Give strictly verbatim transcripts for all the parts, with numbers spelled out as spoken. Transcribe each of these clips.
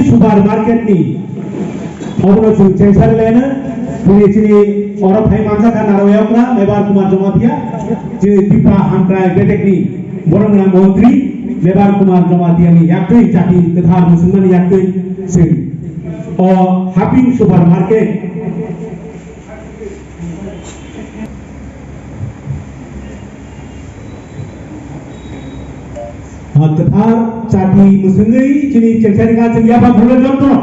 Supermarket ni obono chwng chengsa rwlaino, chini, chini oro phai manjakha narwayokra Mebar Kumar Jamatia, chini Tipra Hamkrai Bedekni borok wngkha montri Mebar Kumar Jamatia ni yaktwi chati kwthar mwswngmani yaktwi chwng o Haping Supermarket Kwthar chati mwswngwi chini chengsairwkha chwng yapha phurwi joto.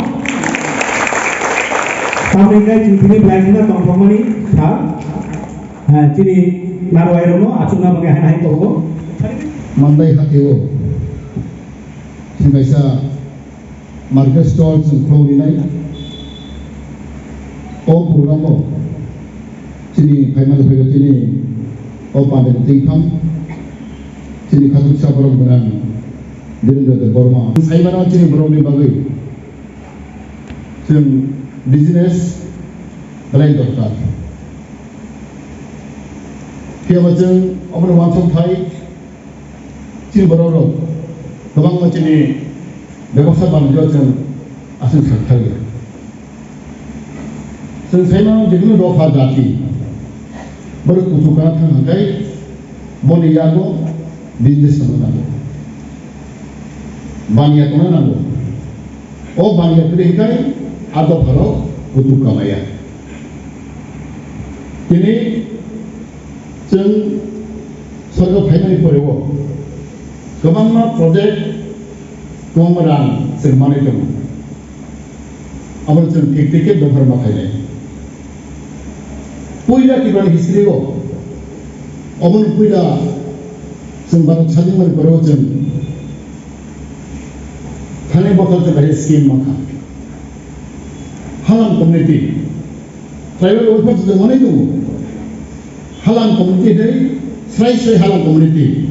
Tamni hwnkhe chwng tini belai kheno tongthokmani sal. Ha, chini narwai rokno achukna bagwi hai hai tongo. Mandai hatio chwng kaisa market stall chwng khulum rinai. O program o chini phaimani phaigo chini o pandit twiphang chini khachuksa borok gwnang Birendra Debbarma. Saimano chini borokni bagwi chwng business belai dorkar. Phiya ba chwng omono uansuk phai Chini borok rok kwbangma chini bebaksa banjio chwng aswk sak thaiwi. Chwng saimano jekunu dopha jati borok kuchuk kana thang hwnkhe boni yago business tongna nango. Baniya tongna nango. O baniya kwrwi hwnkhe a dopha rok kuchuk kamaya. Tini Chwng sorgo phaimani poreo kwbangma project kwbangma rang chwng manwi tongo. Abo chwng thik thik khe bwphar ma khainai. Puila Tripurani history o obono puila chwng Bharat sadin mani poreo chwng thani bokhol chwng kaisa scheme mankha. Halam community Tribal welfare jwk manwi tongo. Halam community hinwi srai srai halam community.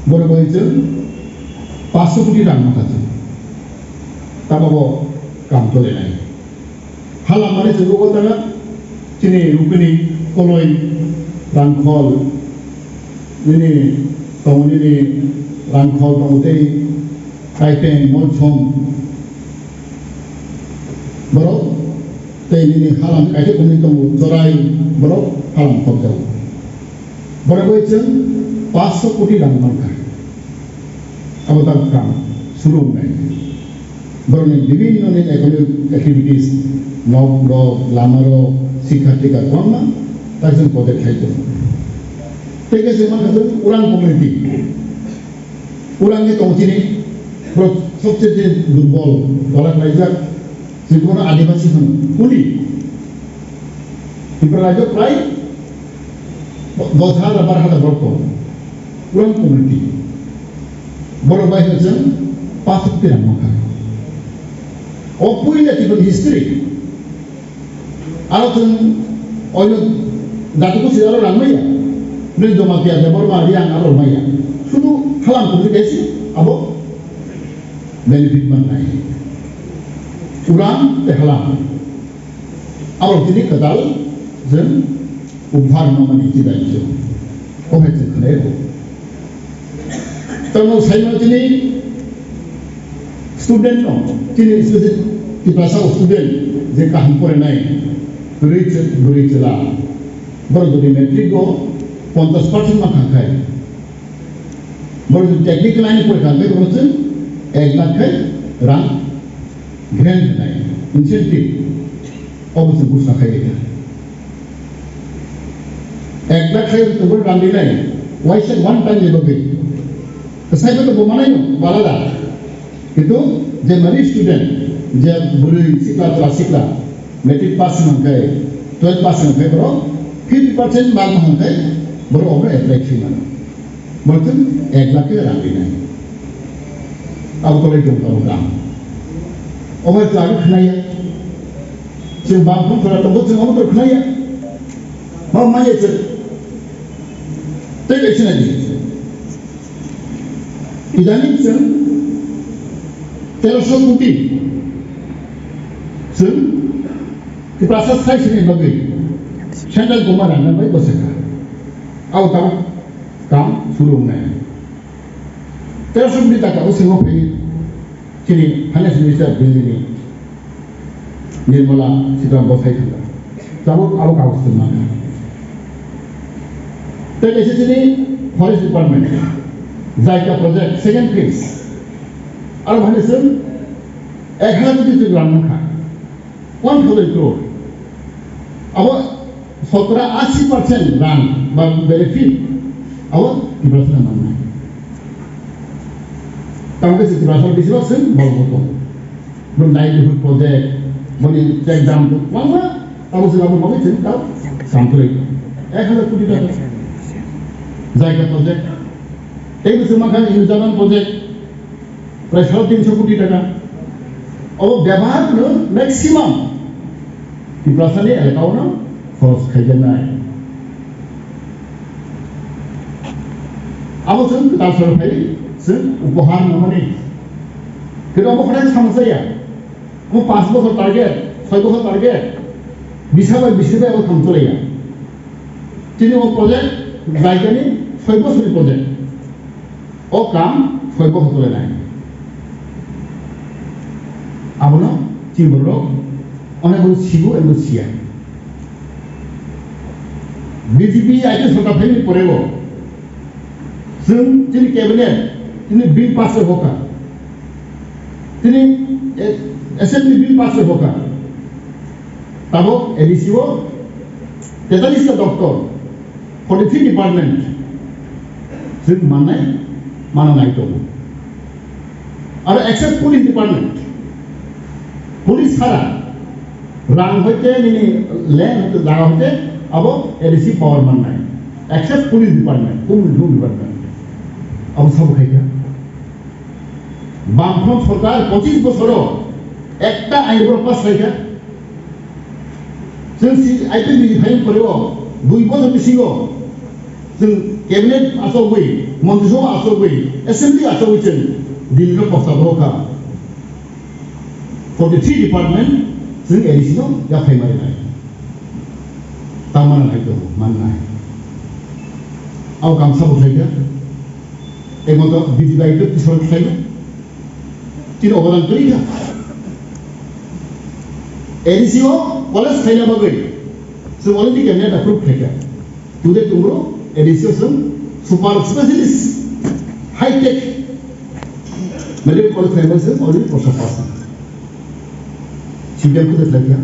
Borok bai chwng paanch sho koti rang mankha chwng. Tababo kam tolenai. Halam mani chwng o jaga chini Rupini, Koloi, Rangkhol, nini tongo nini Rangkhol tongo tei Kaipeng, Molsom. Borok tei nini halam kaisa komni tongo, Jorai borok halam khobjago. Borok bai chwng paanch sho koti rang mankha. Abo tak kam suru wngnai. Borokni bibhinno ni economic activities, nok rok, lama rok, sikha tika kwbangma tak chwng project khai tongo. Tei khe chwng mankha chwng Urang community. Urang ni tong chini, borok sobse je durbol, tola khlaijak, je bono Adibasi hwno, kuli. Tripura rajyo prai dos hajar, baro hajar borok tong. Urang community. Borok bai hwnkhe chwng paanch koti rang mankha. O puila Tripura history. Aro chwng oino jati kuchi aro rang maya. Nini Jamatia, Debbarma, Reang aro maya. Sudu halam kubui kaisi abo benefit mannai. Urang tei halam. Abo tini kwtal chwng Upharma mani chidai se. Ohe chwng khnai rw. Tamo saimano chini student no, chini student, Tiprasa student je kaham porinai, bwrwi chw-, bwrwi chwla. Borok jodi matric o ponchash percent ma kha khai. Borok jodi technical line pori kha khai, borok chwng ek lakh khai rang grant nai, incentive. Obo chwng busa khai rikha. Ek lakh khai rwtwkbo rang rinai, waisa one time ni bagwi. Kwsai bai bo manai no, bo alada. Kintu je mani student, je bwrwi sikla, chwla sikla, matric pass wngkha, twelve pass wngkha, borok fifty percent mark wngkha, borok obo apply khlai mano. Borok chwng ek lakh khe rang rinai. Abo tolai tong tongo dam. Obo chwla khe khnaiya. Chwng bam phung khwra tongo, chwng obo to khnaiya. Ma manya chwng. Tei bai sinai di. Idani chwng teroso koti. Chwng Tiprasa sai sini bagwi. Central government rang bai bosaka. Au tamo kam suru wngnai. Teroso koti taka o singo phai. Chini Finance Minister Delhi ni Nirmala Sitharaman bo sai thangkha. Tabuk abo kagoz tong mangkha. Tei kaisa chini Forest Department, JICA project second phase. Aro bhani chwng ek hazar koti chwng rang mankha. One thousand crore. Abo sotro ashi percent rang ba benefit abo Tiprasa mannai. Tamo khe Tiprasa bisibak chwng bolong bo tongo. Bo livelihood project, boni check dam to kwbangma, tamo chwng abo bagwi chwng tamo samtwlwi. Ek hazar koti taka. JICA project. Tei bo chwng mankha Indo Japan project. Prai sare tinsho koti taka. Obo bebak no maximum Tiprasani elaka o no khoros khaijaknai. Abo chwng kwtal soro phai chwng upohar nangmani. Khe obo khorai samsaya. Obo panch bochor target, soi bochor target. Bisa bai bisi bai abo thang cholaiya. Chini o project, JICA ni soi bochor ni project. O kam soi bochor chole nai. Abono chini borok onek bai sibu ebo siya. B J P I P F sorkar phaini porego chwng chini cabinet chini bill pass rok hoka. Chini, eh, assembly bill pass rok hoka. Tabuk A D C o tetalista doctor, forty three department, chwng mannai, mana nai tongo. Aro except police department, police sara, rang hoite nini land hoite jaga hoite abo A D C power mannai. Except police department, kum kum department. Abo sabo khaikha. Bamfront sorkar pochis bosoro ekta ain borok pass khaikha. Chwng si I P F ni phaiyung pore o dui bochor bisingo chwng cabinet achogwi, montri sabha achogwi, assembly achogwi chwng Delhi no posta borok kha. Forty three department chwng A D C no yaphai mai nai. Tang mana nai to man nai. Au kam sabo khaikha. Emo to B J P I P F ni sorkar khaikha. Tini obodan kwrwi kha. A D C o college khaina bagwi chwng already cabinet approve khaikha. Today tomorrow A D C o chwng super specialist high tech medical college khaina bagwi chwng already posta pass. Sibiyang kuda khlaikha.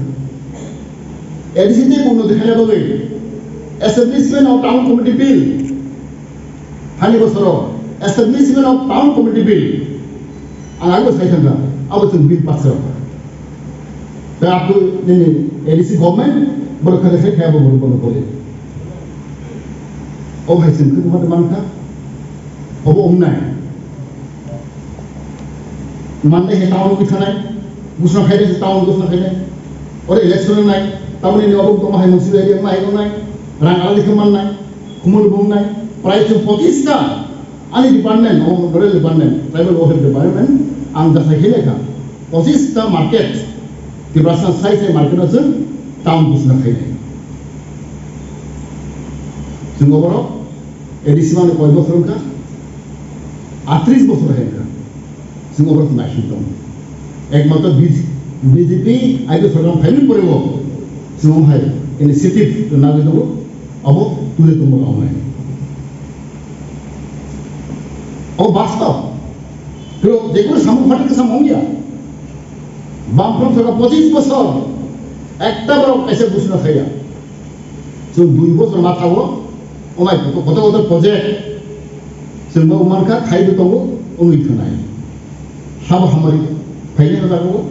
A D C tei unnoti khaina bagwi establishment of town committee bill. Hani bosoro establishment of town committee bill. Ang agbo sai thangkha, abo chwng bill pass kha. Tei aphuru nini A D C government borok khaja sai khe abo borok bono bole. O hai chwng khe buhar mankha, obo wngnai. Mannai he town wngwi thanai, busna khainai he town busna khainai. Oro election wngnai, tamoni ni obo tongma hai municipal area wngma hai wngnai, rang aladi khe mannai, khumul bo wngnai, prai chwng pochis ta. Ani department, o rural department, tribal welfare department, ang jasai khe lekha. Pochis ta market, Tiprasa sai sai market o chwng town busna khainai. Chwng oborok A D C mani koi bosor wngkha, atris bosor hai wngkha. Chwng oborok naising tongo. Ekmatro B J P I P F sorkar phaimani pore bo chwng hai initiative nagwi tongo. Abo tule tongma rok nai. Abo bastav. Tei jekono samung phatik khe samung ya. Bamfront sorkar pochis bosor ekta borok kaisa busna khaiya. Chwng dui bosor ma thago, omai kotor kotor project. Chwng bo mankha, khaibo tongo, wngwi thwnai. Sabo hamari phainai no jago.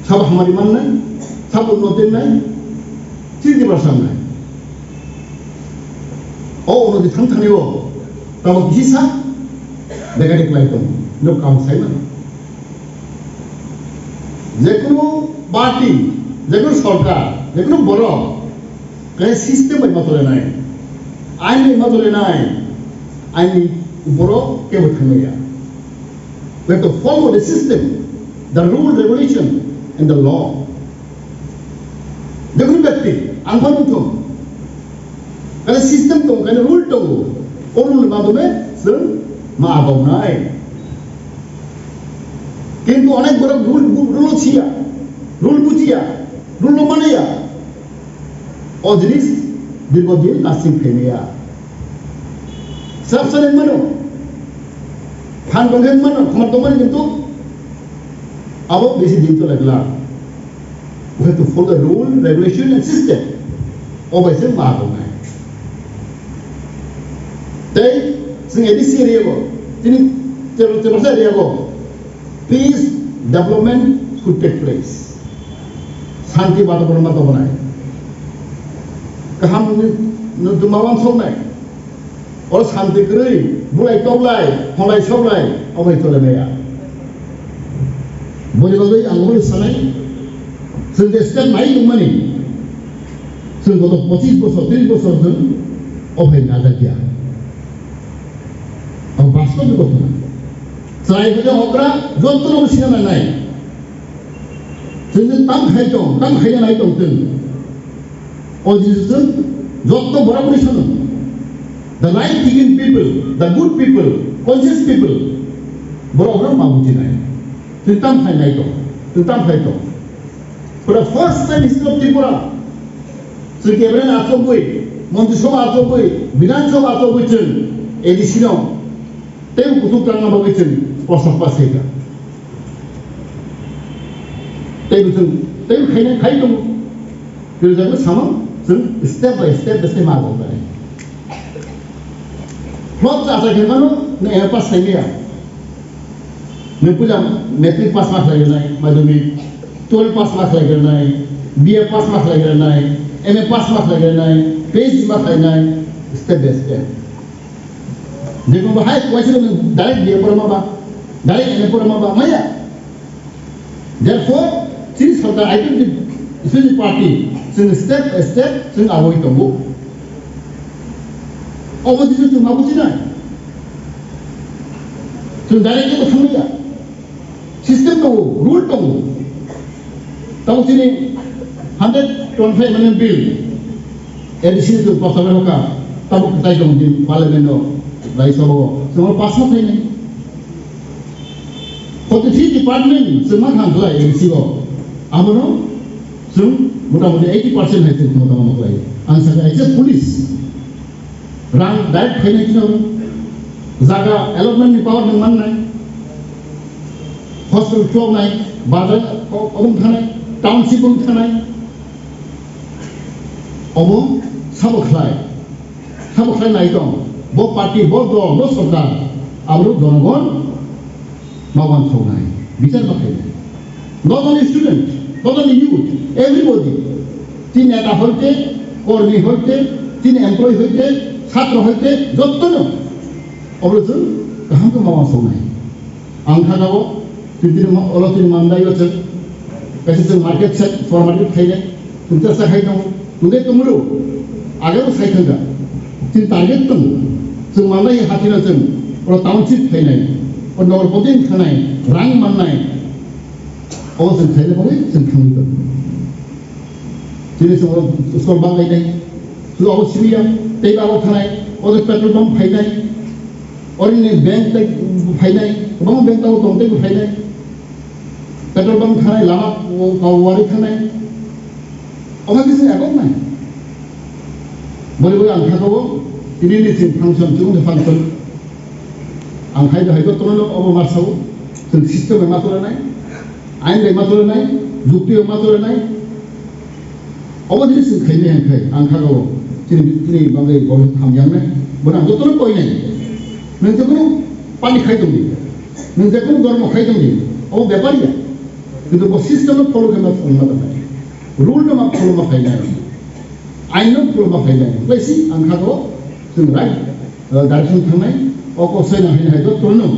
Sabo hamari mannai, sabo no tennai, chini Tiprasa wngnai. O unnoti thang thani o, tamo kisa, dega dek lai tongo, no kam sai mano. Jekono party, jekono sorkar, jekono borok, kaisa system bai ma tolenai, ain bai ma tolenai, ain ni borok kebo thangmaya. We have to follow the system, the rule, regulation and the law. Jekono byakti, ang phano wngthung, kaisa system tongo, kaisa rule tongo, o rule ni madhyome chwng ma abaunai. Kintu onek borok rule, rule siya, rule bujiya, rule no maniya. O jinis dirgo din lasting khaimaya. Sab sani mano, phan tongkhe mano, khomar tongmani kintu abo bisi din to lagla. We have to follow the rule, regulation and system. O bai se ma tongnai. Tei chwng A D C area go, tini tebsa area go, peace development should take place. Shanti bataboron ma tongmani. Kaham ni, ni tongma wansoknai. O shanti kwrwi, bulai toklai, holai soklai, obai tole maya. Boni bagwi ang obai sanai, chwng je step nai tongmani, chwng goto pochis bosor, tris bosor chwng obai najakya. Ang bastob ni gotona. Chwrai hwnkhe okra, jotono bo sina nangnai. Chwng je tam khai tong, tam khaina nai tong chwng. O jisung jotto borok ni sono. The right thinking people, the good people, conscious people. Borok rok ma buji nai. Twi tam khai nai to. Twi tam khai to. For the first time history of Tripura. Sri Kebren achobwi, Montri Sabha achobwi, Bidhan Sabha achobwi chwng A D C no. Tei kutuk tangna bagwi chwng kosa pa sai ka. Tei bo chwng, tei bo khaina khai tongo. Tei bo jagwi samo chwng step by step by step ma tongo. Flop cha cha khe mano, nwng M A pass sai maya. Nwng puila matric pass ma khlai rwnai, madhyamik, twelve pass ma khlai rwnai, B A pass ma khlai rwnai, M A pass ma khlai rwnai, P H D ma khlainai, step by step. Jekun bo hai kuaisa no direct B A porma ba, direct M A porma ba, maya. Therefore, chini sarkar I P F T, chini party, chwng step by step, chwng aboi tongo. Opposition chwng ma buji nai. Chwng direct khe thangya. System tongo, rule tongo. Tabuk chini hundred twenty-five amendment bill, A D C ni chwng proposal hoka, tabuk kwtai tong din parliament o, Rajya Sabha o, chwng pass ma khlainai. Forty-three department chwng ma thang khlai A D C o, abono chwng motamoti eighty percent hai chwng khumotama ma khlai. Ang sakha, except police. Rang direct khainai kino, jaga allotment ni power nwng mannai, hospital khuloknai, bazar o-, obong thanai, township bong thanai, obo sabo khlai, sabo khlai nai tong, bo party, bo dol, bo sorkar, abo jonogon ma uansuknai, bichar ma khainai. Not only student, not only youth, everybody. Chini neta hoite, kormi hoite, chini employee hoite, chhatro hoite, jottono. Oro chwng kaham khe ma uansuknai. Ang kha gabo, chwng tini ma-, oro chini mandai o chwng, kaisa chwng market set, for market khainai. Chwng chesta khai tongo, tongde tongmru, agebo sai thangkha. Chini target tongo. Chwng manlai hathino chwng, oro township khainai, oro nogor bodin khanai, rang mannai. Obo chwng khaina bagwi chwng thangwi tongo. Chini chwng oro school bang lainai, chwng abo simiya, tei abo thanai, oro petrol pump phainai, oro ni bank tei phainai, kwbangma bank tabuk tong tei phainai. Petrol pump thanai, lama, o, o, wari thanai. Omo kisa ekok nai. Boni bagwi ang kha tongo, tini ni chwng function, chwng function. Ang hai hai jotono obo ma sao, chwng system bai ma cholanai, ain bai ma cholanai, jukti bai ma cholanai. Obo jini chwng khaimai hai khai, ang kha tongo, chini, chini bagwi bo hamjaknai, bono ang jotono koinai. Nwng jotono pani khai tongdi. Nwng je kunu dhormo khai tongdi, obo bepar ya. Kintu bo system no follow khe ma follow ma tongnai. Rule no ma follow ma khainai. Ain no follow ma khainai. Wngkhe si ang kha o chwng right, uh, direction thangnai. O kok sai nang hai hai jotto no.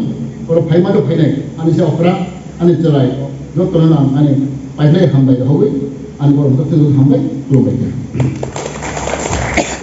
Oro phai ma do phainai. Ani se okra, ani chwrai. Jotto no ang ani pailai hambai rw hoi. Ani borok jotto no hambai, khulumbai kha.